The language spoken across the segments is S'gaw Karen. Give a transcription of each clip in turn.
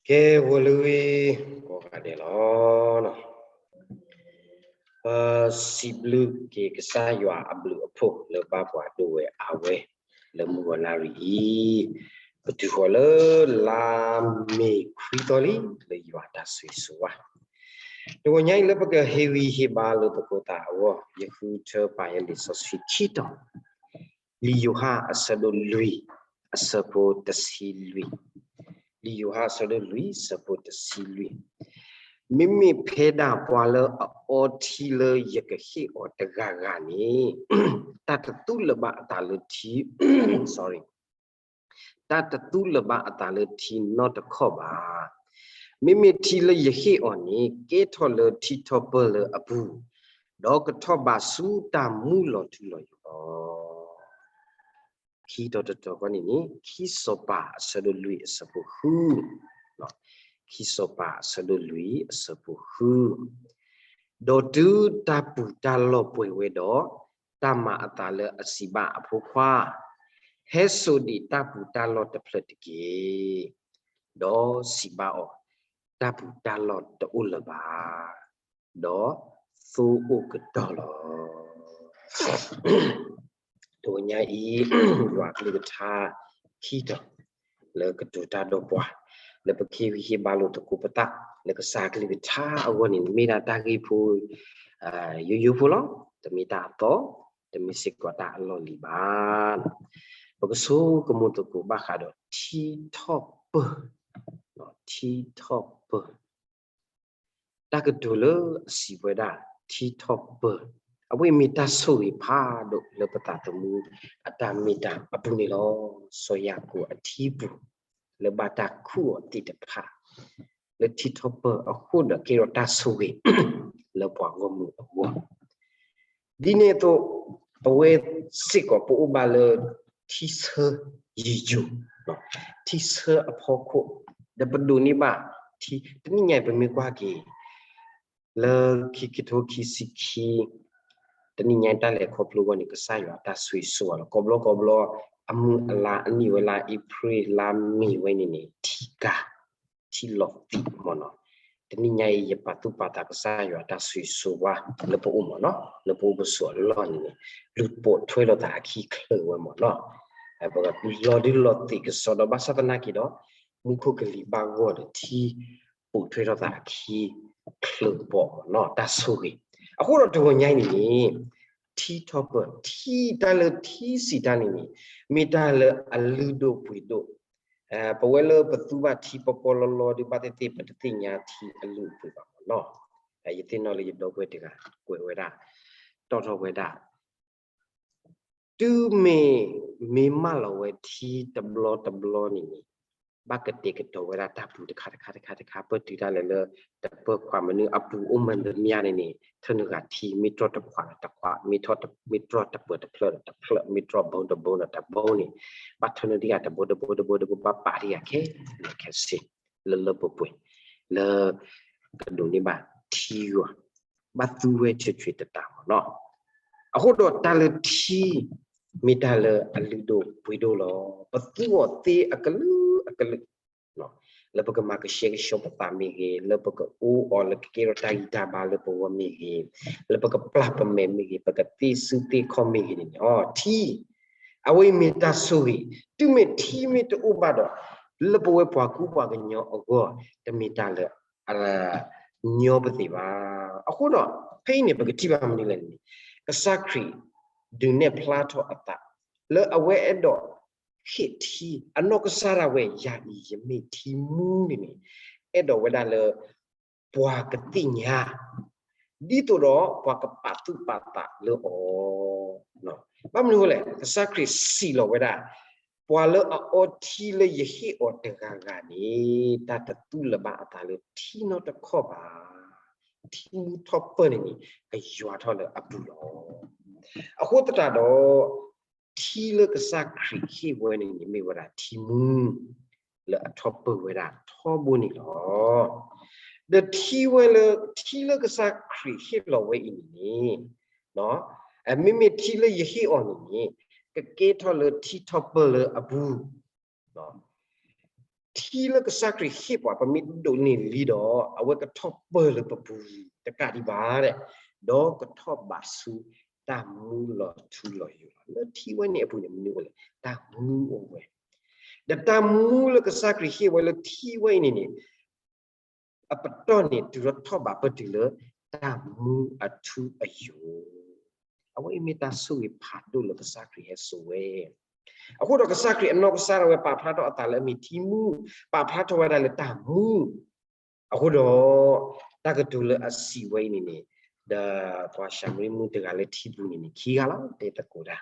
ကဲ ဂီၤလၢအဂ့ၤ ကိးဂၤဒဲးလီၤ. ပစံးဘျုးက့ၤကစၢ်ယွၤအဘျုးအဖှိၣ်လၢဘၣ်ပှၤဒိၣ်ဝဲအါဝဲလၢမုၢ်ဂီၤနၣ်ရံၣ်အံၤ, ပတုၤဃီၤလၢလါမ့ၤခွံသီလံ လၢယွၤတၢ်ဆိၣ်ဂ့ၤဆိၣ်ဝါ. တဂီၤညါအံၤ လၢပကဟ့ၣ်ဂံၢ်ဟ့ၣ်ဘါလိာ်သကိးသးအဂီၢ်, ယဃုထၢပာ်ယလံာ်စီဆှံခံတီၤ, လံာ်ယိၤဟၣ်အဆၢဒိၣ်လွံၢ် အဆၢဖိတဆံလွံၢ်, လံာ်ယိၤဟၣ်အဆၢဒိၣ်လွံၢ် အဆၢဖိတဆံလွံၢ်, မ့မ့ၢ်ဖဲဒၣ်ပှၤလၢအအီထံလၢယကဟ့ၣ်အီၤတဂၤဂၤန့ၣ်, တၢ်တသူလၢၤဘၣ်အသးလၢထံ sorry, တၢ်တသူလၢၤဘၣ်အသးလၢထံနီတခီၣ်ဘၣ်. မ့မ့ၢ်ထံလၢယဟ့ၣ်အီၤန့ၣ် ကဲထီၣ်လၢထံထီၣ်ပၢၢ်လၢအပူၤ, ဒီးကထီၣ်ဘးဆူတၢ်မူလီၤထူလီၤယိာ်လီၤ. ခံတီၤတတီၤဃီန့ၣ်န့ၣ် ခံစီၤပၤအဆၢဒိၣ်လွံၢ်အဆၢဖိဃု, ခံစီၤပၤအဆၢဒိၣ်လွံၢ်အဆၢဖိဃု, ဒီးတုၤတၢ်ပူၤတၢ်လီၢ်ပှဲၤဝဲဒီး, တၢ်မၤအသးလၢအစံးဘၣ်အဖိခွါ, ဟဲစိာ်ဒံးတၢ်ပူၤတၢ်လီၢ်တဖျၢၣ်တက့ၢ်. ဒီးစံးဘၣ်အီၤ, တၢ်ပူၤတၢ်လီၢ်တအိၣ်လၢၤဘၣ်, ဒီးသိအိၣ်ကတီၢ်လီၤ. တဂီၤညါအံၤ ယွၤအကလုၢ်ကထါခံတီၤ လၢကတိၤတၢ်ဒီးပှၤ လၢပကဟ့ၣ်ဂံၢ်ဟ့ၣ်ဘါလိာ်သကိးပသး လၢကစၢ်အကလုၢ်ကထါအဂီၢ်န့ၣ် မ့ၢ်ဒၣ်တၢ်ဂ့ၢ်ဖိ ယိယိဖိလီၤ. တမ့ၢ်တၢ်အသီ, တမ့ၢ်စ့ၢ်ကီးတၢ်အလီၢ်လံၤဘၣ်. ပကဆိကမိၣ်သကိးဘၣ်ဃးဒီးထံထီၣ်ပၢၢ်, ထံထီၣ်ပၢၢ် တၢ်ကတိၤလၢအစံးဝဲဒၣ် ထံထီၣ်ပၢၢ်, အဝဲမ့ၢ်တၢ်ဆိၣ်ဂ့ၤဖးဒိၣ်လၢပသးသမူအတၢ်မ့ၢ်တၢ်အပူၤန့ၣ်လီၤ. စီၤယၤကိာ်အထံပူၤ လၢဘၣ်တၢ်ခူၣ်အီၤသ့ၣ်တဖၣ် လၢထံထီၣ်ပၢၢ်အဃိဒီး ကဲထီၣ်တၢ်ဆိၣ်ဂ့ၤ လၢပှၤဂီၢ်မုၢ်အဂီၢ် ဒ်န့ၣ်အသိး ပဝဲစ့ၢ်ကီးပအိၣ်ဘၣ်လၢထံဆၢယံၤယိာ်, ထံဆၢအဖီခိၣ်, ဒီးပဒိးန့ၢ်ဘၣ်ထံ, တနံၣ်ညါအံၤပမ့ၢ်ကွၢ်က့ၤ လၢခံကထိခံဆံခံ တနံၣ်ညါအံၤတၢ်လဲၤခီဖျိအဂီၢ်န့ၣ် ကစၢ်ယွၤအတၢ်ဆိၣ်ဂ့ၤဆိၣ်ဝါလီၤ. ကိးဘျီကိးဘျီ အမုၢ်အလါအနံၣ်ဝဲလါအ့ဖြ့ၣ်လါမ့ၤဝဲန့ၣ်န့ၣ် ထံကၤ ထံလီၤသံးမ့ၢ်နီၤ. တနံၣ်ညါအံၤ ယပာ်သူၣ်ပာ်သးကစၢ်ယွၤအတၢ်ဆိၣ်ဂ့ၤဆိၣ်ဝါ လၢပအိၣ်မ့ၢ်နီၤ, လၢပအိၣ်ပဆိးအလီၢ်န့ၣ်န့ၣ် လူၤပိာ်ထွဲလိာ်သးအခံချုးဝဲမ့ၢ်နီၤ. ပကလီၤဒုးလီၤသံးကစီဒီး ဘၣ်ဆၣ်သနာ်က့ဒီး မူခိၣ်ကလံၤဘၣ်ဂီၢ်ဒီးထံ ပိာ်ထွဲထီၣ်သးအခံချုးဘီမ့ၢ်နီၤ, တၢ်ဆိၣ်ဂ့ၤ. အဃိဒီးတဂီၤညါအံၤန့ၣ်န့ၣ် ထံထီၣ်ပၢၢ်, ထံ, တၢ်လၢထံစံးတၢ်န့ၣ်န့ၣ် မ့ၢ်တၢ်လၢအလုၢ်ဒိၣ်ပှ့ၤဒိၣ် ပဝဲလၢပသူဘၣ်ထံပီပီလီလီဒံးဘၣ်သ့ၣ်သ့ၣ် ပတသ့ၣ်ညါထံအလုၢ်အပှ့ၤဘၣ်မ့ၢ်နီၤ. ယသ့ၣ်နီၣ်လၢယဒီပုၢ်ဝဲၢ်တဂၤ ကွဲးဝဲဒၣ်, တီၣ်ထီၣ်ဝဲဒၣ်, တုၤမ့ၢ်, မ့ၢ်မၢလီၤဝဲထံတဘျီတဘျီန့ၣ်န့ၣ် ဘၣ်ကတဲာ်ကတီၤဝဲဒၣ်တၢ်ပူၤတခါတခါတခါတခါ ပၢၢ်တုၤတၢ်လဲာ်လၢ တပၢၢ်ခွါမနုၤအပူၤအိၣ်မၤတမံၤန့ၣ်န့ၣ် ထၢနုာ်ဂၤထံ မ့ၢ်တြီၢ်တခွးဒီးတခွး, မ့ၢ်တြီၢ်တပၢၤတဖျၢၣ်ဒီးတဖျၢၣ်, မ့ၢ်တြီၢ်ဘိတဘိဒီးတဘိန့ၣ် ဘၣ်ထၢနုာ်တံၢ်ဂၤတဘိတဘိတဘိတဘိ ဘၣ်ပာ်တံၢ်ဂၤခဲလၢာ်ခဲဆ့ လၢလၢပှဲၤပှဲၤ လၢ ကဒိးန့ၢ်ဘၣ်ထံဂီၤ, ဘၣ်သူဝဲဆံးဆံးတတးမ့ၢ်နီၤ. အဃိဒီးတၢ်လၢထံ မ့ၢ်တၢ်လၢအလုၢ်ဒိၣ်ပှ့ၤဒိၣ်လီၤ. ပသူအီၤသ့အကလုာ်အကလုာ် လၢပကမၤကဆှဲကဆှီပသးမ့ၢ်ဂ့ၤ, လၢပကအိၣ်အီၤလၢကကဲထီၣ်တၢ်ဂံၢ်တၢ်ဘါလၢပဂီၢ်မ့ၢ်ဂ့ၤ, လၢပကပျၢ်ပမဲာ်မ့ၢ်ဂ့ၤ, ပကသ့စုသ့ခီၣ်မ့ၢ်ဂ့ၤန့ၣ်န့ၣ် အီ ထံ အဝဲအံၤမ့ၢ်တၢ်ဆိၣ်ဂ့ၤ, တုၤမ့ၢ်ထံမ့ၢ်တအိၣ်ဘၣ်ဒီး လၢပဝဲပှၤကူပှၤကညီအဂီၢ် တမ့ၢ်တၢ်လၢ ညီပသ့ၣ်ဘၣ်. အဃိဒီး ဖဲအံၤန့ၣ် ပကထံၣ်ဘၣ်မနုၤလဲၣ်န့ၣ် ကစၢ်ခရံာ် ဒုးနဲၣ်ဖျါထီၣ်အသး လၢအဝဲအဲၣ်ဒိးဟ့ၣ်ထံ အနီၢ်ကစၢ်ဒၣ်ဝဲ ယၤအံၤယမ့ၢ်ထံမူန့ၣ်န့ၣ် အဲၣ်ဒိးဝဲဒၣ်လၢ ပှၤကသ့ၣ်ညါ ဒ်သိးဒီးပှၤကပာ်သူၣ်ပာ်သးလၢအီၤ. ဘၣ်မနုၤအဃိလဲၣ်, ကစၢ်ခရံာ်စံးလီၤဝဲဒၣ်, ပှၤလၢအအီထံလၢယဟ့ၣ်အီၤတဂၤဂၤန့ၣ် တၢ်တသူလၢၤဘၣ်အသးလၢထံနီတခီၣ်ဘၣ်. ထံမူထီၣ်ပၢၢ်န့ၣ်န့ၣ် ကယွၤထီၣ်လၢအပူၤလီၤ. အဃိသတးဒီး ထံလၢကစၢ်ခရံာ်ဟ့ၣ်ဝဲန့ၣ်န့ၣ် မ့ၢ်ဝဲဒၣ်ထံမူ လၢအထီၣ်ပၢၢ်ဝဲဒၣ်ထီဘိန့ၣ်လီၤ. ဒီးထံဝဲလၢ ထံလၢကစၢ်ခရံာ်ဟ့ၣ်လီၤဝဲအံၤန့ၣ်န့ၣ် မ့မ့ၢ်ထံလၢယဟ့ၣ်အီၤန့ၣ်န့ၣ် ကကဲထီၣ်လၢထံထီၣ်ပၢၢ်လၢအပူၤ ထံလၢကစၢ်ခရံာ်ဟ့ၣ်ပှၤ ပမ့ၢ်ဒိးန့ၢ်လံဒီး အဝဲကထီၣ်ပၢၢ်လၢပပူၤတကးဒံးဘၣ်, ဒီးကထီၣ်ဘးဆူတၢ်မူလီၤထူလီၤယိာ်လီၤ. လၢထံဝဲန့ၣ်အပူၤန့ၣ် မနုၤအိၣ်လဲၣ်, တၢ်မူအိၣ်ဝဲ, ဒီးတၢ်မူလၢကစၢ်ခရံာ်ဟ့ၣ်ဝဲလၢထံဝဲအံၤန့ၣ်န့ၣ် အပတီၢ်န့ၣ် တုၤထီၣ်ထီၣ်ဘးပၢၢ်တုၤလၢတၢ်မူအထူအယိာ်. အဝဲအံၤမ့ၢ်တၢ်ဆိၣ်ဂ့ၤဖးဒိၣ်လၢကစၢ်ခရံာ်ဟဲစိာ်ဝဲ. အဃိဒီးကစၢ်ခရံာ်အနီၢ်ကစၢ်ဒၣ်ဝဲ ပာ်ဖျါထီၣ်အသးလၢအမ့ၢ်ထံမူ, ပာ်ဖျါထီၣ်ဝဲဒၣ်လၢတၢ်မူ. အဃိဒီး တၢ်ကတိၤလၢအစံးဝဲအံၤန့ၣ်န့ၣ်, ဒီးပှၤၡၤမရံမုၣ်တဂၤလၢထံပူၤန့ၣ်န့ၣ် ခံဂၤလီၤ တဲသကိးတၢ်.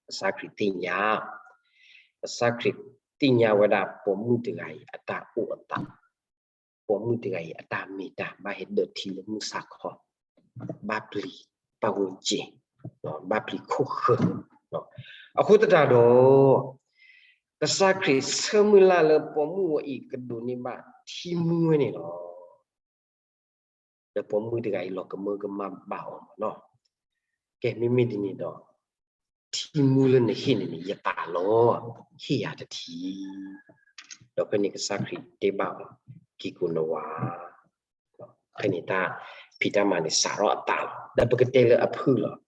ကစၢ်ခရံာ်သ့ၣ်ညါ, ကစၢ်ခရံာ်သ့ၣ်ညါဝဲဒၣ်ပိာ်မုၣ်တဂၤအံၤအတၢ်အိၣ်အသး, ပိာ်မုၣ်တဂၤအံၤအတၢ်မ့ၢ်တၢ် ဘၣ်ဟဲဒၢးထံလၢမုၢ်ဆါခီ, ဘၣ်ပျံၤ, ဘၣ်ဝဲက့ၤ, ဘၣ်ပျံၤခိၣ်ဃၢၤ. အဃိသတးဒီး ကစၢ်ခရံာ်ဆၢမုၢ်လၢ်လၢပိာ်မုၣ်ဝဲအံၤကဒိးန့ၢ်ဘၣ်ထံမူဝဲန့ၣ်လီၤ. ဒီးပိာ်မုၣ်တဂၤအံၤလီၤကမၢကမၣ်ဘၣ်အီၤမၢ်နီၤ. ကဲ မ့မ့ၢ်ဒ်န့ၣ်ဒီး ထံမူလၢနဟ့ၣ်န့ၣ်န့ၣ် ယသးလီၤ, ဟ့ၣ်ယၤတထံၣ်. ဒီးဖဲန့ၣ်ကစၢ်ခရံာ်တဲဘၣ်အီၤ, က့ၤကိးနဝၤ. ဖဲန့ၣ်တၢ်ဖံးတၢ်မၤန့ၣ်စးထီၣ်အသးလီၤ. ဒီးပကတဲလၢအဖုၣ်လီၤ.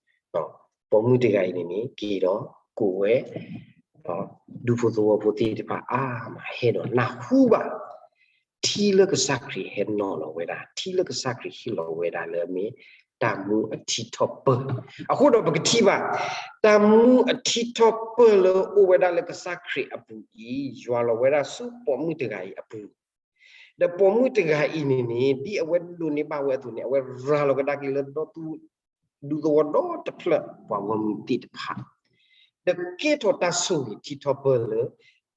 ပိာ်မုၣ်တဂၤအံၤန့ၣ်န့ၣ် က့ၤဒီးကိးဝဲ ဒူဖိသဝီဖိသ့ၣ်တဖၣ်အါမး ဟဲဒီးနၢ်ဟူဘၣ် ထံလၢကစၢ်ခရံာ်ဟဲနီၤလီၤဝဲဒၣ်, ထံလၢကစၢ်ခရံာ်ဟ့ၣ်လီၤဝဲဒၣ်လၢအမ့ၢ်တၢ်မူအထံထီၣ်ပၢၢ်. အဃိဒီးပကထံၣ်ဘၣ် တၢ်မူအထံထီၣ်ပၢၢ်လၢအိၣ်ဝဲဒၣ်လၢကစၢ်ခရံာ်အပူၤအံၤ ယွၤလီၤဝဲဒၣ်ဆူပိာ်မုၣ်တဂၤအံၤအပူၤ. ဒီးပိာ်မုၣ်တဂၤအံၤန့ၣ်န့ၣ် ဒ်အဝဲဒိးန့ၢ်ဘၣ်ဝဲအသိးန့ၣ် အဝဲရၤလီၤကဒါက့ၤလၢဒီဒူ ဒူသဝီဒီတဖျၢၣ် ပှၤဂီၢ်မုၢ်သ့ၣ်တဖၣ်, ဒီးကဲထီၣ်တၢ်ဆိၣ်ဂ့ၤထံထီၣ်ပၢၢ်လၢ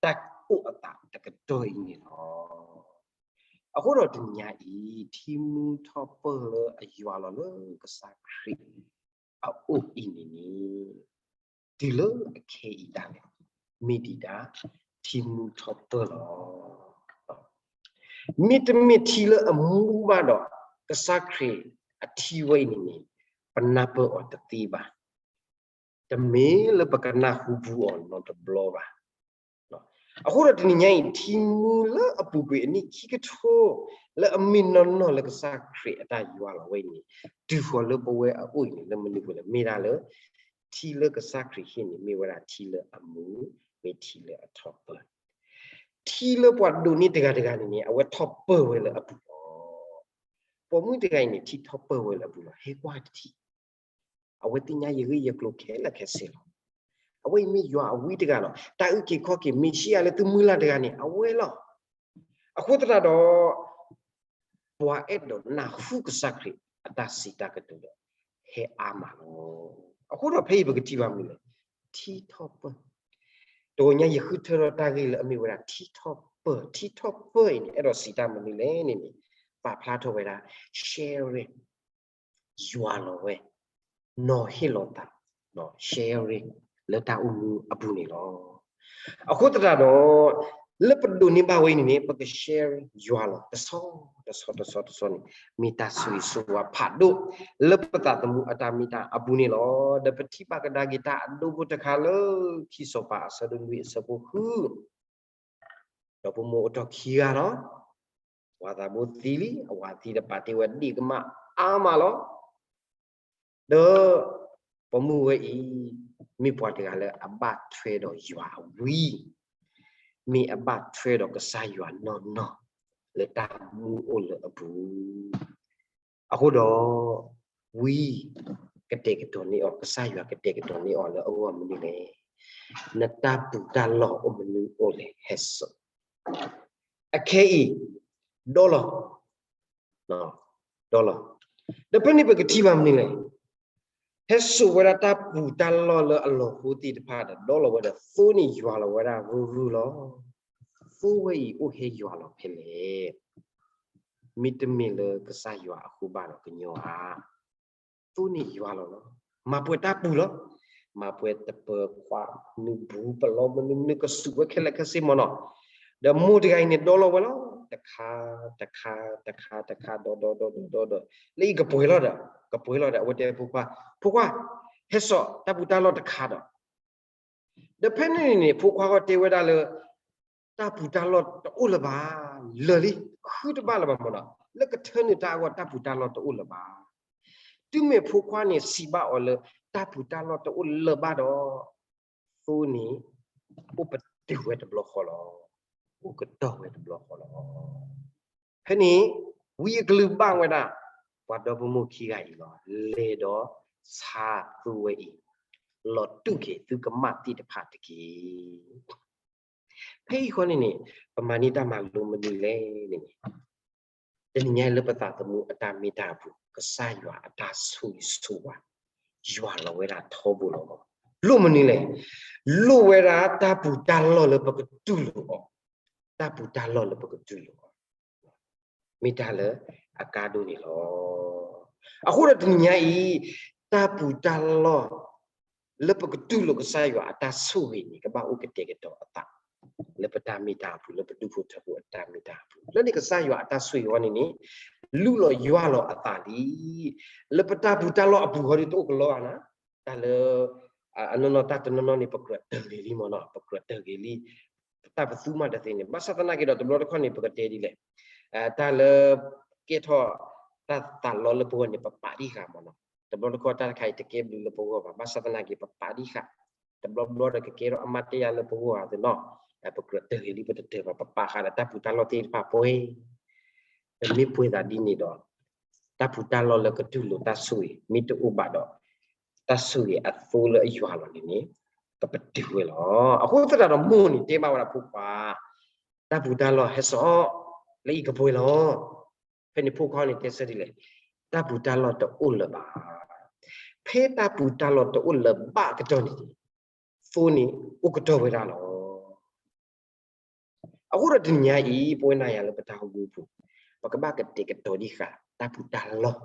တၢ်အိၣ်အသးတကတီၢ်အံၤန့ၣ်လီၤ. အဃိဒီးတနံၤညါအံၤ ထံမူထီၣ်ပၢၢ်လၢအယွၤလီၤလၢကစၢ်ခရံာ်အအိၣ်အံၤန့ၣ်န့ၣ် တုၤလၢအခဲအံၤဒၣ်လဲာ် မ့ၢ်ဒံးဒၣ် ထံမူထီၣ်ပၢၢ်လီၤ. မ့တမ့ၢ်ထံလၢအမူဘၣ်ဒီး ကစၢ်ခရံာ်အထံဝဲအံၤန့ၣ်န့ၣ် ပနၢ်ပၢၢ်အီၤတသ့ဘၣ်. တမ့ၢ်လၢပကနၢ်ဟူဘူးအီၤနီတဘျီဘၣ်. အဃိဒီးတနံၤညါအံၤ ထံမူလၢအပူၤကွံာ်အနံၣ်ခံကထိ လၢအမ့ၢ်နီၢ်နီၢ်လၢကစၢ်ခရံာ်အတၢ်ယွၤလီၤဝဲအံၤန့ၣ် တုၤဃီၤလၢပဝဲအအိၣ်အံၤန့ၣ် လၢမနုၤအဃိလဲၣ် မ့ၢ်ဒၣ်လၢ ထံလၢကစၢ်ခရံာ်ဟ့ၣ်န့ၣ် မ့ၢ်ဝဲဒၣ်ထံလၢအမူ မ့ၢ်ထံလၢအထီၣ်ပၢၢ်. ထံလၢပှၤဒိးန့ၢ်တဂၤတဂၤန့ၣ်န့ၣ် အဝဲထီၣ်ပၢၢ်ဝဲလၢအပူၤလီၤ. ပိာ်မုၣ်တဂၤအံၤန့ၣ် ထံထီၣ်ပၢၢ်ဝဲလၢအပူၤလီၤ. ဟဲကွၢ်တထံၣ် အဝဲသ့ၣ်ညါယဂ့ၢ်ယကျိၤခဲလၢာ်ခဲဆ့လီၤ. အဝဲအံၤမ့ၢ်ယွၤအဝံတဂၤလီၤ. တၢ်အုၣ်က့ၤခီၣ်က့ၤ မ့ၣ်ၡံအၤလၢသုမုၢ်လၢ်တဂၤန့ၣ် အဝဲလီၤ. အဃိသတးဒီး ပှၤအဲၣ်ဒိးနၢ်ဟူကစၢ်ခရံာ်အတၢ်စံးတၢ်ကတိၤဒီး ဟဲအါမးလီၤ. အဃိဒီးဖဲအံၤပကထံၣ်ဘၣ်မနုၤလဲၣ်, ထံထီၣ်ပၢၢ်. တဂီၤညါယဃုထၢထီၣ်တၢ်ဂ့ၢ်လၢအမ့ၢ်ဝဲဒၣ်ထံထီၣ်ပၢၢ်, ထံထီၣ်ပၢၢ်အံၤန့ၣ် အဲၣ်ဒိးစံးတၢ်မနုၤလဲၣ်န့ၣ်န့ၣ် ပာ်ဖျါထီၣ်ဝဲဒၣ် sharing ယွၤလီၤဝဲ, နီၤဟ့ၣ်လီၤသး, sharing လၢတၢ်အိၣ်မူအပူၤန့ၣ်လီၤ. အဃိသတးဒီး လၢပဒိးန့ၢ်ဘၣ်ဝဲအံၤန့ၣ်န့ၣ် ပက sharing ယွၤလီၤ တဆီတဆီတဆီတဆီန့ၣ် မ့ၢ်တၢ်ဆိၣ်ဂ့ၤဆိၣ်ဝါဖးဒိၣ် လၢပသးသမူအတၢ်မ့ၢ်တၢ်အပူၤန့ၣ်လီၤ. ဒီးပထံၣ်ဘၣ်ကဒါက့ၤတၢ်အဒိဖိတခါလၢ ခံစီၤပၤအဆၢဒိၣ်လွံၢ်အဆၢဖိဃု ဒီးဖိမုၣ်အိၣ်ထီၣ်ခံဂၤလီၤ. ပှၤသးဘိသံလံ, အဝၤသံဒီးပာ်တ့ၢ်ဝဲဒ့ၣ်ကမၣ်အါမးလီၤ. ဒီးပိာ်မုၣ်ဝဲအံၤ မ့ၢ်ပှၤတဂၤလၢအဘၣ်ထွဲဒီးယွၤအဝံ, မ့ၢ်အဘၣ်ထွဲဒီးကစၢ်ယွၤနီၢ်နီၢ် လၢတၢ်မူအိၣ်လၢအပူၤ အဃိဒီး ဝံ ကတဲာ်ကတီၤန့ၢ်အီၤ, ကစၢ်ယွၤကတဲာ်ကတီၤန့ၢ်အီၤလၢအဂီၢ်မနုၤလဲၣ်, နတၢ်ပူၤတၢ်လီၢ်အိၣ်မနုၤအိၣ်လဲၣ် ဟဲစိာ်. အခဲအံၤ ဒီလီၤ, ဒီလီၤ. ဒီးဖဲန့ၣ်ပကထံၣ်ဘၣ်မနုၤလဲၣ်, ဟဲစိာ်ဝဲဒၣ်တၢ်ပူၤတၢ်လီၢ်လၢအလီၢ်ဃိသ့ၣ်တဖၣ်ဒီး ဒီလီၤဝဲဒီးသိန့ၢ်ယွၤလီၤဝဲဒၣ်ရုၢ်ရုၢ်လီၤ. သိဝဲအံၤအိၣ်ဟဲယွၤလီၤဖဲလဲၣ်. မ့တမ့ၢ်လၢကစၢ်ယွၤအဃိဘၣ်ဒီးကညီဧါ. သိန့ၢ်ယွၤလီၤလီၤ. မၤပှဲၤတၢ်ပူၤလီၤ. မၤပှဲၤတပၢၤခွါ မနုၤဘူးပလီၢ် မနုၤမနုၤကစူးဝဲခဲလၢာ်ခဲဆ့မၢ်နီၤ. ဒီးမိၢ်တဂၤအံၤန့ၣ် ဒီလီၤဝဲလီၤ. တခါ တခါ တခါ တခါ ဒီး ဒီး ဒီး ဒီး ဒီး လၢအံၤကပှဲၤလီၤဒီး ကပှဲၤလီၤဒီး အဝဲတဲဖိခွါ, ဖိခွါ, ဟဲစိာ်တၢ်ပူၤတၢ်လီၢ်တခါဒီး ဒီးဖဲန့ၣ်န့ၣ် ဖိခွါဂီၢ်တဲဝဲဒၣ်လၢ တၢ်ပူၤတၢ်လီၢ်တအိၣ်လၢၤဘၣ်, လၢာ်လံ, ဃုတဘၣ်လၢၤဘၣ်မ့ၢ်နီၤ, လၢကထၢနုာ်တၢ်အဂီၢ် တၢ်ပူၤတၢ်လီၢ်တအိၣ်လၢၤဘၣ်. တုၤမ့ၢ်ဖိခွါန့ၣ်စံးဘၣ်အီၤလၢ တၢ်ပူၤတၢ်လီၢ်တအိၣ်လၢၤဘၣ်ဒီး သိန့ၣ် အိၣ်ပတုာ်ဝဲတဘျီဃီလီၤ. အိၣ်ကတီၢ်ဝဲတဘျီဃီလီၤ. ဖဲန့ၣ် ဝံအကလုၢ်ဘၣ်ဝဲဒၣ် ပှၤဒီဖိမိၢ်ခံဂၤအံၤလီၤ. လဲၤဒီးဆါသိဝဲအံၤ, လီၤတူာ်က့ၤသုကမၣ်သ့ၣ်တဖၣ်တက့ၢ်. ဖဲအံၤဃီန့ၣ်န့ၣ် ပမၤန့ၢ်တၢ်မၤလိမနုၤလဲၣ်န့ၣ်န့ၣ် တနံၤညါလၢပသးသမူအတၢ်မ့ၢ်တၢ်အပူၤ ကစၢ်ယွၤအတၢ်ဆိၣ်ဂ့ၤဆိၣ်ဝါ ယွၤလီၤဝဲဒၣ်ထီဘိလီၤ. လိၣ်မနုၤလဲၣ်, လိၣ်ဝဲဒၣ်တၢ်ပူၤတၢ်လီၢ်လၢပကတူၢ်လိာ်အီၤ, တၢ်ပူၤတၢ်လီၢ်လၢပကတူၢ်လိာ်အီၤ မ့ၢ်တၢ်လၢအကါဒိၣ်န့ၣ်လီၤ. အဃိဒီးတနံၤညါအံၤ တၢ်ပူၤတၢ်လီၢ် လၢပကတူၢ်လိာ်ကစၢ်ယွၤအတၢ်ဆိၣ်ဂ့ၤန့ၣ် ကဘၣ်အိၣ်ကတဲာ်ကတီၤအသး လၢပတၢ်မ့ၢ်တၢ်အပူၤ လၢပဒူၣ်ဖိထၢဖိအတၢ်မ့ၢ်တၢ်အပူၤ လၢန့ၣ်ကစၢ်ယွၤအတၢ်ဆိၣ်ဂ့ၤဝဲန့ၣ်န့ၣ် လူလီၤယွၤလီၤအသးလံ. လၢပတၢ်ပူၤတၢ်လီၢ်အပူၤဃီဒီးတအိၣ်ကလီဘၣ်နၤ, တၢ်လၢ အနီၢ်နီၢ်တၢ်တနီၤနီၤန့ၣ် ပကြၢးတၢၢ်ဂ့ၤလံမ့ၢ်နီၤ, ပကြၢးတၢၢ်ဂ့ၤလံ, တၢ်ပသူမးတသ့န့ၣ် ဘၣ်ဆၣ်သနာ်က့ဒီးတဘျီတခီၣ်န့ၣ် ပကတဲဒ်လဲၣ်, တၢ်လၢ ကဲထီၣ်တၢ်သးလီလၢပဂီၢ်န့ၣ် ပပာ်ဒံးဃာ်မ့ၢ်နီၤ, တဘျီတခီၣ်တၢ်တခါအံၤတကဲဘျုးလၢပဂီၢ်ဘၣ်, ဘၣ်ဆၣ်သနာ်က့ ပပာ်ဒံးဃာ်, တဘျီဘျီဒီးကကဲထီၣ်အမၤတ့ၢ်ယၤလၢပဂီၢ်အသးနီၤ, ပကြၢးတၢၢ်ဂ့ၤလံ ပတတၢၢ်ဘၣ်, ပပာ်ဃာ်ဒီးတၢ်ပူၤတၢ်လီၢ်သ့ၣ်တဖၣ်ပှဲၤ ပမ့ၢ်ပှဲၤသးဒ်န့ၣ်ဒီး တၢ်ပူၤတၢ်လီၢ်လၢကတူၢ်လိာ်တၢ်ဆိၣ်ဂ့ၤ မ့ၢ်တအိၣ်ဘၣ်ဒီး တၢ်ဆိၣ်ဂ့ၤအသိလၢအယွၤလီၤန့ၣ်န့ၣ် ကပတုာ်ဝဲလီၤ. အဃိသတးဒီးမိၢ်န့ၣ်တဲဘၣ်ဝဲဒၣ်ဖိခွါ, တၢ်ပူၤတၢ်လီၢ်ဟဲစိာ်လၢအံၤကပှဲၤလီၤ. ဖဲန့ၣ်ဖိခွါန့ၣ်တဲဆၢဒ်လဲၣ်, တၢ်ပူၤတၢ်လီၢ်တအိၣ်လၢၤဘၣ်. ဖဲတၢ်ပူၤတၢ်လီၢ်တအိၣ်လၢၤဘၣ်အကတီၢ်န့ၣ် သိန့ၣ်အိၣ်ကတီၢ်ဝဲဒၣ်လီၤ. အဃိဒီးတနံၤညါအံၤ ပဝဲနၤယၤလၢပတၢ်အိၣ်မူပူၤ ပကဘၣ်ကတဲာ်ကတီၤဒံးဃာ် တၢ်ပူၤတၢ်လီၢ်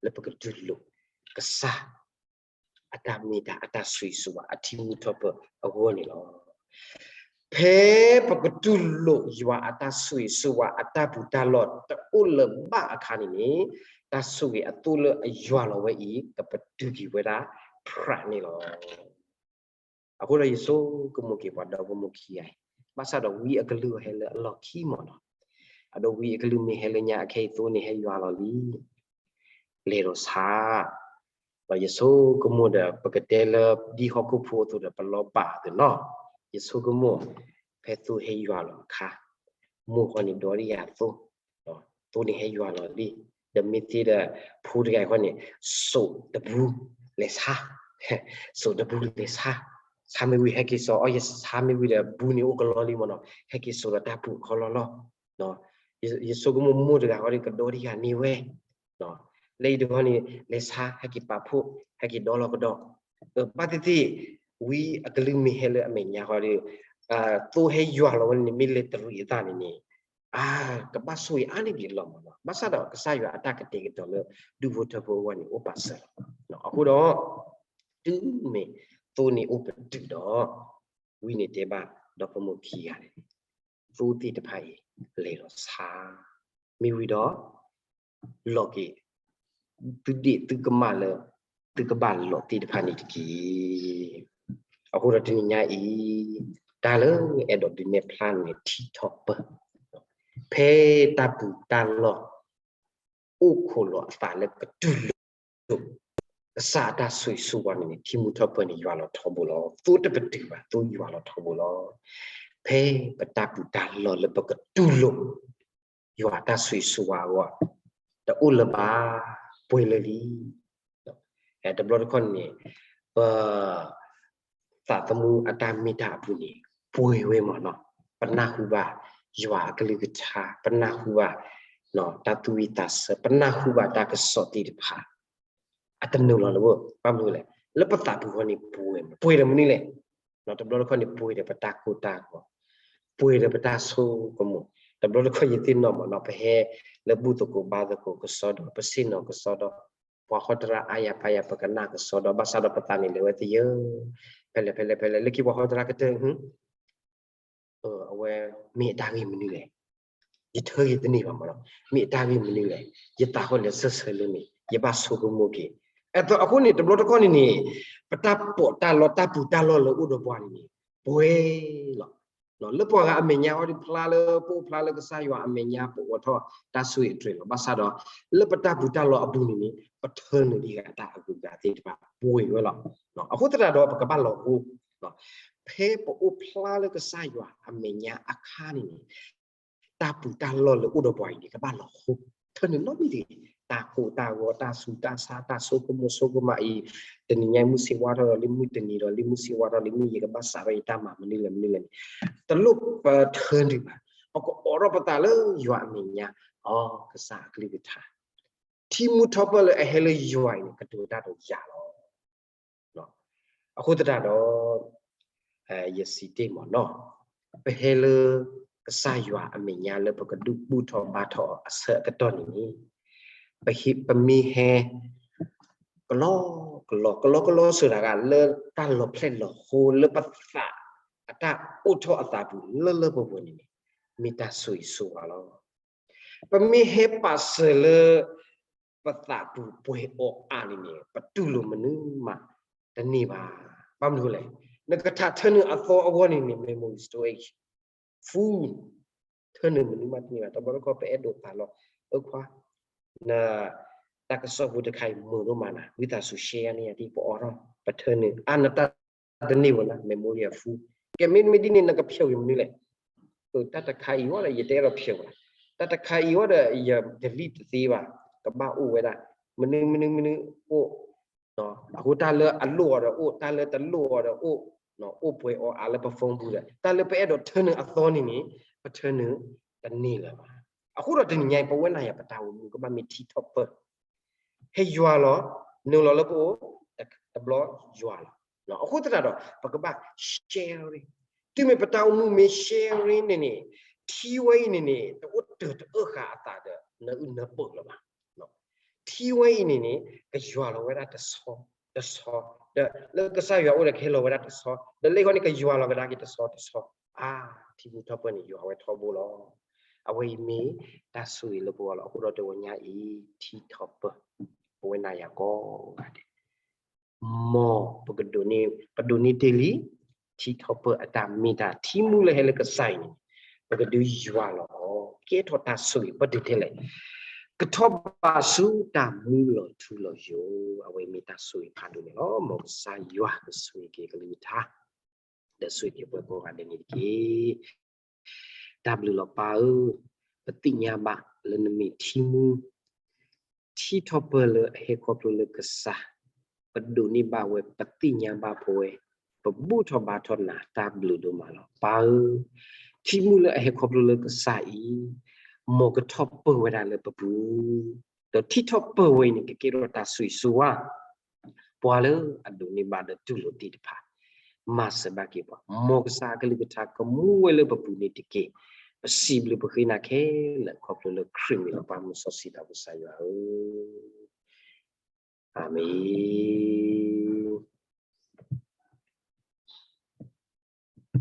လၢပကတူၢ်လိာ် ကစၢ် အတၢ်မ့ၢ်တၢ်အတၢ်ဆိၣ်ဂ့ၤဆိၣ်ဝါအထံမူထီၣ်ပၢၢ်အဂီၢ်န့ၣ်လီၤ. ဖဲပကတူၢ်လိာ်ယွၤအတၢ်ဆိၣ်ဂ့ၤဆိၣ်ဝါ အတၢ်ပူၤတၢ်လီၢ်တအိၣ်လၢၤဘၣ်အခါန့ၣ်န့ၣ် တၢ်ဆိၣ်ဂ့ၤအသိလၢအယွၤလီၤဝဲအံၤ ကပတုာ်က့ၤဝဲဒၣ်ဖြးန့ၣ်လီၤ. အဃိဒီးယဆိကမိၣ်က့ၤပှၤဒီဖိမိၢ်ခံဂၤအံၤ, ဘၣ်ဆၣ်ဒီးဝံအကလုၢ်ဟဲလၢအလီၢ်ခံမ့ၢ်နီၤ, အဒိဝံအကလုၢ်မ့ၢ်ဟဲလၢညါအခဲအံၤသိန့ၣ်ဟဲယွၤလီၤလံ လဲၤဒီးဆါ, ဒီးယဆိကမိၣ်ဒီး ပကတဲလၢဒ်ဟီၣ်ခိၣ်ဖိအသိးဒီး ပလီၤဘၣ်အသိးနီၤ, ယဆိကမိၣ် ဖဲသိဟဲယွၤလီၤအခါ, မိၢ်ဃီန့ၣ်ဒီးဒ်ယၤသိ, သိန့ၣ်ဟဲယွၤလီၤလံ, ဒီးမ့ၢ်သ့ဒီး ဖိတဂၤအံၤဃီန့ၣ် စိာ်တဘူးလဲၤဆါ, စိာ်တဘူးလဲၤဆါ, ဆါမ့ၢ်ဝံၤဟဲက့ၤစိာ်အီၤ, ယဆါမ့ၢ်ဝံၤဒီး ဘူးန့ၣ်အိၣ်ကလီလံမ့ၢ်နီၤ, ဟဲက့ၤစိာ်ဒီးတၢ်ပူၤခီလီလီၤ ယဆိကမိၣ်မိၢ်တဂၤဃီဒီး ကဒီဒံယၤန့ၢ်ဝဲ, လၢအံၤတခီန့ၣ် လဲၤဆါ ဟဲက့ၤပာ်ဖှိၣ် ဟဲက့ၤဒီလီၤကဒီး, ဘၣ်သ့ၣ်သ့ၣ် ဝံအကလုၢ်မ့ၢ်ဟဲလၢအမဲာ်ညါဃီဒီး သိဟဲယွၤလီၤဝဲန့ၣ် မ့ၢ်လဲၤတရံးအသးန့ၣ်န့ၣ် အကဘၣ်ဆိၣ်ဂ့ၤအါန့ၢ်ဒံးအလီၢ်မ့ၢ်နီၤ, ဘၣ်ဆၣ်ဒီးကစၢ်ယွၤအတၢ်ကတဲာ်ကတီၤလၢ ဒူၣ်ဖိထၢဖိအဂီၢ်န့ၣ် အိၣ်ပာ်စၢၤလီၤ. အဃိဒီး တုၤမ့ၢ်သိန့ၣ်အိၣ်ပတုာ်ဒီး ဝံန့ၣ်တဲဘၣ်ဒီဖိမိၢ်ခံဂၤန့ၣ် သိသ့ၣ်တဖၣ်အံၤ လဲၤဒီးဆါ, မ့ၢ်ဝံၤဒီး လီၤက့ၤ သုဒ့ၣ်သုကမၣ်လၢ သုကဘၣ်လီၤသ့ၣ်တဖၣ်န့ၣ်တက့ၢ်. အဃိဒီးတနံၤညါအံၤ တၢ်လၢအဲၣ်ဒိးဒုးနဲၣ်ဖျါန့ၣ် ထံထီၣ်ပၢၢ် ဖဲတၢ်ပူၤတၢ်လီၢ် အိၣ်ခိးလီၤအသးလၢကတူၢ်လိာ် ကစၢ်အတၢ်ဆိၣ်ဂ့ၤဆိၣ်ဝါန့ၣ်န့ၣ် ထံမူထီၣ်ပၢၢ်န့ၣ် ယွၤလီၤထီဘိလီၤ. သိတပတုာ်ဘၣ် သိယွၤလီၤထီဘိလီၤ. ဖဲပတၢ်ပူၤတၢ်လီၢ်လၢပကတူၢ်လိာ် ယွၤအတၢ်ဆိၣ်ဂ့ၤဆိၣ်ဝါအဂီၢ် တအိၣ်လၢၤဘၣ် ပှဲၤလၢာ်လံ. တဘျီတခီၣ်န့ၣ် ပ သးသမူအတၢ်မ့ၢ်တၢ်အပူၤန့ၣ် ပှဲၤဝဲမ့ၢ်နီၤ, ပနၢ်ဟူဘၣ် ယွၤအကလုၢ်ကထါ, ပနၢ်ဟူဘၣ် တၢ်သူၣ်ဝံၣ်သးဆၢ, ပနၢ်ဟူဘၣ်တၢ်ကစီၣ်သ့ၣ်တဖၣ် အတနုာ်လီၤလၢၤဘၣ်. ဘၣ်မနုၤလဲၣ်, လၢပသးပူၤဃီန့ၣ်ပှဲၤ, ပှဲၤဒီးမနုၤလဲၣ်, တဘျီတခီၣ်န့ၣ် ပှဲၤဒီးပတၢ်ကိၢ်တၢ်ဂီၤ, ပှဲၤဒီးပတၢ်ဆိကမိၣ်, တဘျီတခီၣ်ယသ့ၣ်နီၣ်မ့ၢ်နီၤ, ပဟဲလၢဘူၣ်သကိးဘါသကိးကစီဒီ, ပဆ့ၣ်နီၤကစီဒီ, ပှၤဟီတရါအါယၤပာ်ယၤ ပကနၣ်ကစီဒီ, ဘၣ်ဆၣ်ဒီးပသးန့ၣ်လဲၤဝဲသယၢၢ်, ဖဲလဲၣ်ဖဲလဲၣ်ဖဲလဲၣ်, လၢခံပှၤဟီတရါကတၢၢ် အဝဲမ့ၢ်အတၢ်ဂ့ၢ်မနုၤလဲၣ်, ယထၢဂ့ၤတန့ၢ်ဘၣ်မ့ၢ်နီၤ, မ့ၢ်အတၢ်ဂ့ၢ်မနုၤလဲၣ်, ယသးဃီလဲၤဆၢၣ်ဆၢလၢန့ၣ် ယဘၣ်ဆိကမိၣ်က့ၤ. အဃိန့ၣ် တဘျီတခီၣ်န့ၣ်န့ၣ် ပတၢ်ပီးတၢ်လီတၢ်ပူၤတၢ်လီၢ်လၢအိၣ်ဒီးပှၤန့ၣ်န့ၣ် ပှဲၤလီၤ. လၢပှၤဂၤအမဲာ်ညါအီၤဒီး ဖျါလၢ ပအိၣ်ဖျါလၢကစၢ်ယွၤအမဲာ်ညါ ပအိးထီၣ်တၢ်ဆိၣ်ဂ့ၤအတြဲၤလီၤ. ဘၣ်ဆၣ်ဒီး လၢပတၢ်ပူၤတၢ်လီၢ်အပူၤန့ၣ်န့ၣ် ပထၢနုာ်ဒံးဂၤတၢ်အဂုၤအဂၤသ့ၣ်တဖၣ် ပှဲၤဝဲလီၤ. အဃိသတးဒီး ပကဘၣ်လီၤဟိ ဖဲပအိၣ်ဖျါလၢကစၢ်ယွၤအမဲာ်ညါအခါန့ၣ်န့ၣ် တၢ်ပူၤတၢ်လီၢ်လၢအိၣ်ဒီးပှၤအံၤန့ၣ် ကဘၣ်လီၤဟိ ထၢနုာ်နီတမံၤတဂ့ၤ. တၢ်ကိၢ်တၢ်ဂီၤ တၢ်ဆူးတၢ်ဆါ တၢ်ဆိကမိၣ်ဆိကမးအံၤ, တနံၤညါမုၢ်ဆ့ၣ်ဝါထီၣ်ဒီးလၢမုၢ်တနံၤဒီး လၢမုၢ်ဆ့ၣ်ဝါထီၣ်လၢမုၢ် ယကဘၣ်စးထီၣ်ယတၢ်မၤမနုၤလဲၣ်မနုၤလဲၣ်န့ၣ် တလိၣ်ပထၢနုာ်ဘၣ်. ပကအိးထီၣ်ပသးလၢယွၤအမဲာ်ညါ, အိ ကစၢ်အကလုၢ်ကထါ ထံမူထီၣ်ပၢၢ်လၢအဟဲလၢယွၤအံၤန့ၣ် ကတိၤတၢ်ဒီးယၤလီၤ. အဃိသတးဒီး ယစံးတ့ၢ်မ့ၢ်နီၤ, ပဟဲလၢကစၢ်ယွၤအမဲာ်ညါလၢပကဒုးဘူၣ်ထီၣ်ဘါထီၣ်အီၤ အဆၢကတီၢ်န့ၣ်န့ၣ်, ပဟ့ၣ် ပမ့ၢ်ဟဲ ကလီကလီ ကလီကလီဆိဒၣ်ဂၤ လၢတၢ်လီၤဖျဲၣ်လီၤဟိ လၢပသးအတၢ်အိၣ်ထီၣ်အသးပူၤလၢလၢပှဲၤပှဲၤန့ၣ်န့ၣ်, မ့ၢ်တၢ်ဆိၣ်ဂ့ၤဆိၣ်ဝါလီၤ. ပမ့ၢ်ဟဲပာ်စၢၤလၢ ပသးပူၤပှဲၤအီၤအါန့ၣ်န့ၣ် ပတူၢ်လိာ်မနုၤမးတန့ၢ်ဘၣ်. ဘၣ်မနုၤလဲၣ်, နကထးထၢနုာ်အသီအဂီၢ်န့ၣ်န့ၣ် memory storage full, ထၢနုာ်မနုၤမးတန့ၢ်ဘၣ်. တဘျီတခီၣ်ပအဲၣ်ဒိးသးလီၤ, အၢခွါ န တၢ်ကစီၣ်ဖိတခါအံၤမုာ်ဒိၣ်မးနၤ, ဝံသးစူၤ share န့ၢ်ယၤဒ် ပအိးထီၣ် ပထၢနုာ် အါ နတၢ်တန့ၢ်ဝဲနၤ memory full. ကဲ မ့တမ့ၢ်ဒ်န့ၣ် နကဖျိးက့ၤမနုၤလဲၣ်. တၢ်တခါအံၤဝဲဒီး ယတအဲၣ်ဒိးဖျိးဘၣ်, တၢ်တခါအံၤဝဲဒီး ယ delete တသ့ဘၣ်, ကဘၣ်အိၣ်ဝဲဒၣ် မနုၤမနုၤမနုၤအိၣ် အဃိတၢ်လၢအလိၣ်အီၤဒီးအိၣ်, တၢ်လၢတလိၣ်အီၤဒီးအိၣ်, အိၣ်ပှဲၤအီၤအါလၢပ phone ပူၤဒီး တၢ်လၢပအဲၣ်ဒိးထၢနုာ်အသီန့ၣ်န့ၣ် ပထၢနုာ်တန့ၢ်လၢၤဘၣ်. အဃိဒီးတနံၤညါအံၤ ပဝဲနၤယၤပတၢ်အိၣ်မူကဘၣ်မ့ၢ်ထံထီၣ်ပၢၢ် ဟဲယွၤလီၤ, နုာ်လီၤလၢပအိၣ်, တဘျီယွၤလီၤ. အဃိသတးဒီး ပကဘၣ် share တုၤမ့ၢ်ပတၢ်အိၣ်မူမ့ၢ် sharing န့ၣ်န့ၣ်, ထံဝဲအံၤန့ၣ်န့ၣ် တအိၣ်တၢၤတအၢၣ်ဃာ်အသးဒီး နအုၣ်နပၢၢ်လၢၤဘၣ်. ထံဝဲအံၤန့ၣ်န့ၣ် ကယွၤလီၤဝဲဒၣ်တဆီ, တဆီ, ဒီးလၢကစၢ်ယွၤအိၣ်ဒီးကဟဲလီၤဝဲဒၣ်တဆီ, ဒီးလၢအံၤဃီန့ၣ် ကယွၤလီၤကဒါက့ၤတဆီတဆီ, အါ, ထံမူထီၣ်ပၢၢ်န့ၣ် ယွၤဝဲထီဘိလီၤ. အဝဲအံၤမ့ၢ်တၢ်ဆိၣ်ဂ့ၤလၢပဂီၢ်လီၤ. အဃိဒီးတဝီညါအံၤ ထံထီၣ်ပၢၢ် ပဝဲနၤယၤကိးဂၤဒဲး မ်ပကဒိးန့ၢ်, ပဒိးန့ၢ်တ့ၢ်လံ ထံထီၣ်ပၢၢ်အတၢ်မ့ၢ်တၢ် ထံမူလၢဟဲလၢကစၢ်အံၤန့ၣ် ပကဒုးယွၤလီၤအီၤ ကဲထီၣ်တၢ်ဆိၣ်ဂ့ၤ ပဒုးတဲလဲၣ်, ကထီၣ်ဘးဆူတၢ်မူလီၤထူလီၤယိာ်. အဝဲမ့ၢ်တၢ်ဆိၣ်ဂ့ၤဖးဒိၣ်န့ၣ်လီၤ. မ်ကစၢ်ယွၤကဆိၣ်ဂ့ၤက့ၤကလုၢ်ကထါ ဒီးဆိၣ်ဂ့ၤက့ၤပှၤကိးဂၤဒဲးန့ၣ်တက့ၢ်. တၢ်ဘျုးလီၤပၢ်ဧၢ, ပသ့ၣ်ညါဘၣ်လၢနမ့ၢ်ထံမူ, ထံထီၣ်ပၢၢ်လၢအဟဲခီဖျိလၢကစၢ်, ပဒိးန့ၢ်ဘၣ်ဝဲ ပသ့ၣ်ညါဘၣ်ဖဲဝဲ, ပဘူၣ်ထီၣ်ဘါထီၣ်နၤ တၢ်ဘျုးဒိၣ်မးလီၤ. ပၢ်ဧၢ, ထံမူလၢအဟဲခီဖျိလၢကစၢ်အံၤ, မ်ကထီၣ်ပၢၢ်ဝဲဒၣ်လၢပပူၤ, ဒီးထံထီၣ်ပၢၢ်ဝဲအံၤန့ၣ် ကကဲထီၣ်တၢ်ဆိၣ်ဂ့ၤဆိၣ်ဝါ ပှၤလၢအဒိးန့ၢ်ဘၣ်ဒီးတူၢ်လိာ်သ့ၣ်တဖၣ်, မၤစၢၤဘၣ်က့ၤပှၤ, မ်ကစၢ်အကလုၢ်ကထါကမူဝဲလၢပပူၤန့ၣ်တက့ၢ်. ပစံးဘျုးပဃ့နၤခဲလၢာ် ခီဖျိလၢခရံာ်မ့ၢ်လီၤပၢ်မူစီဆှံသး ကစၢ်ယွၤဧၢ, အၤမ့ၣ်.